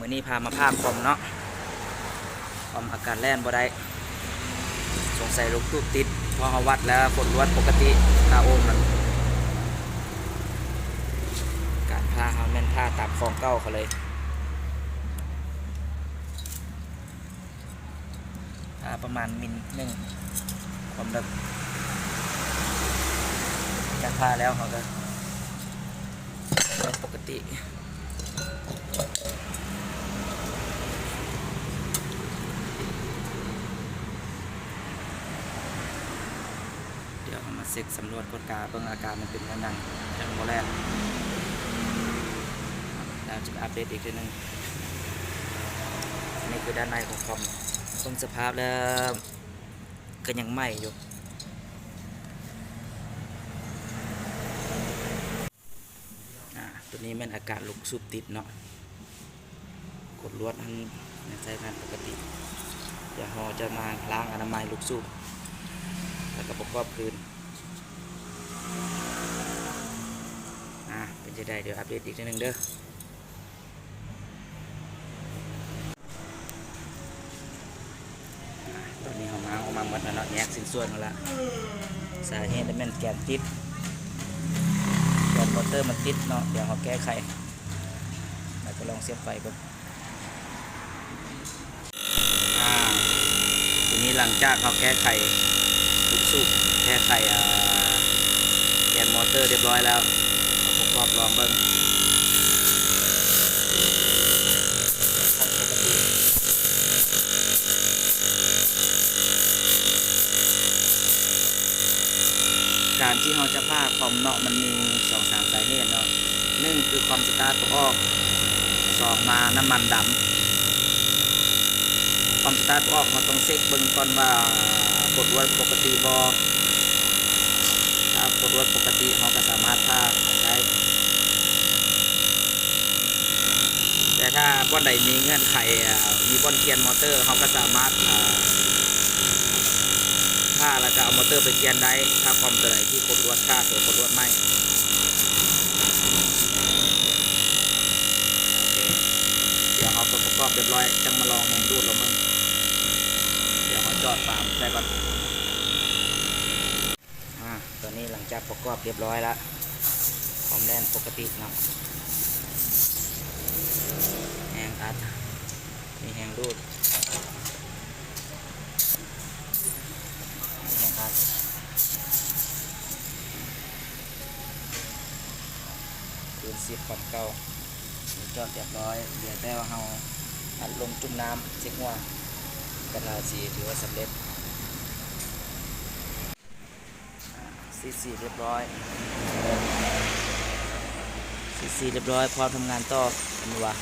ອັນນີ້ພາມາພາກຄອມເນາະ, ຄອມອາກາດແລ່ນບໍ່ໄດ້ ສົງໄສລູກສູບຕິດ ເພາະເຮົາວັດແລ້ວກົດລວດປົກກະຕິ ຄ່າໂອມນັ້ນ. ການຜ່າເຮົາແມ່ນຜ່າຕາມຂອງເກົ່າເຂົາເລີຍ. ອ່າ ປະມານມິນໜຶ່ງ ຄວາມເລິກ. ຈາກຜ່າແລ້ວເຮົາກໍເປີດປົກກະຕິ. ດຽວເຮົາມາເຊັກສຳຫຼວດກວດກາເບິ່ງອາການມັນເປັນແນວໃດ ຈັ່ງບໍ່ແລ່ນ ແລ້ວຈະໄປອັບເດດອີກເທື່ອໜຶ່ງ. ອັນນີ້ຄືດ້ານໃນຂອງຄອມ ເບິ່ງສະພາບແລ້ວກໍຍັງໃໝ່ຢູ່. ອາ ຕົວນີ້ແມ່ນອາການລູກສູບຕິດເນາະ, ກົດລວດຫັ້ນຍັງໃຊ້ງານປົກກະຕິ. ດຽວເຮົາຈະມາລ້າງອະນາໄມລູກສູບ ແລ້ວກໍປະກອບຄືນ. ອາ ເປັນຈັ່ງໃດ ດຽວອັບເດດອີກເທື່ອໜຶ່ງເດີ. ອາ ຕອນນີ້ເຮົາລ້າງອອກມາໝົດແລ້ວເນາະ, ແຍກຊິ້ນສ່ວນໝົດລະ. ສາເຫດແມ່ນແກນຕິດ ແກນມໍເຕີມັນຕິດເນາະ, ດຽວເຮົາແກ້ໄຂ ແລ້ວກໍລອງສຽບໄຟເບິ່ງ. ອາ ທີນີ້ຫຼັງຈາກເຮົາແກ້ໄຂລູກສູບ ແກ້ໄຂ ອາ ແກນມໍເຕີຮຽບຮ້ອຍແລ້ວ ເຮົາປະກອບລອງເບິ່ງ. ການທີ່ເຮົາຈະຜ່າຄອມເນາະ ມັນມີສອງສາມສາເຫດເນາະ, ໜຶ່ງຄືຄອມສະຕາດບໍ່ອອກ, ສອງມານ້ຳມັນດຳ. ຄອມສະຕາດບໍ່ອອກ ເຮົາຕ້ອງເຊັກເບິ່ງກ່ອນວ່າກົດລວດປົກກະຕິບໍ່, ຖ້າກົດລວດປົກກະຕິ ເຮົາກໍສາມາດຜ່າໄດ້. ແຕ່ຖ້າບ່ອນໃດມີເງື່ອນໄຂ ເອີ ມີບ່ອນປ່ຽນມໍເຕີ ເຮົາກໍສາມາດ ເອີ ຜ່າແລ້ວກໍເອົາມໍເຕີໄປປ່ຽນໄດ້ ຖ້າຄອມຕົວໃດທີ່ກົດລວດຂາດ ຫຼືກົດລວດໄໝ້. ໂອເຄ ດຽວເຮົາປະກອບຮຽບຮ້ອຍ ຈັ່ງມາລອງແຮງດູດລອງເບິ່ງ. ດຽວເຮົາຈອດປາມໃສ່ກ່ອນ. ອາ ຕອນນີ້ຫຼັງຈາກປະກອບຮຽບຮ້ອຍລະ ຄວາມແລ່ນປົກກະຕິເນາະ, ແຮງອັດ ມີແຮງດູດ ມີແຮງອັດ ຄືນສິບຄວາມເກົ່າ. ນີ້ຈອດຮຽບຮ້ອຍ ເຫຼືອແຕ່ວ່າເຮົາອັດລົມຈຸ່ມນ້ຳເຊັກຫົວກັບທາສີ ຖືວ່າສຳເລັດ. ອາ ສີດສີຮຽບຮ້ອຍ ສີດສີຮຽບຮ້ອຍ ພ້ອມທຳງານຕໍ່ ເຫັນບໍ່ວະ?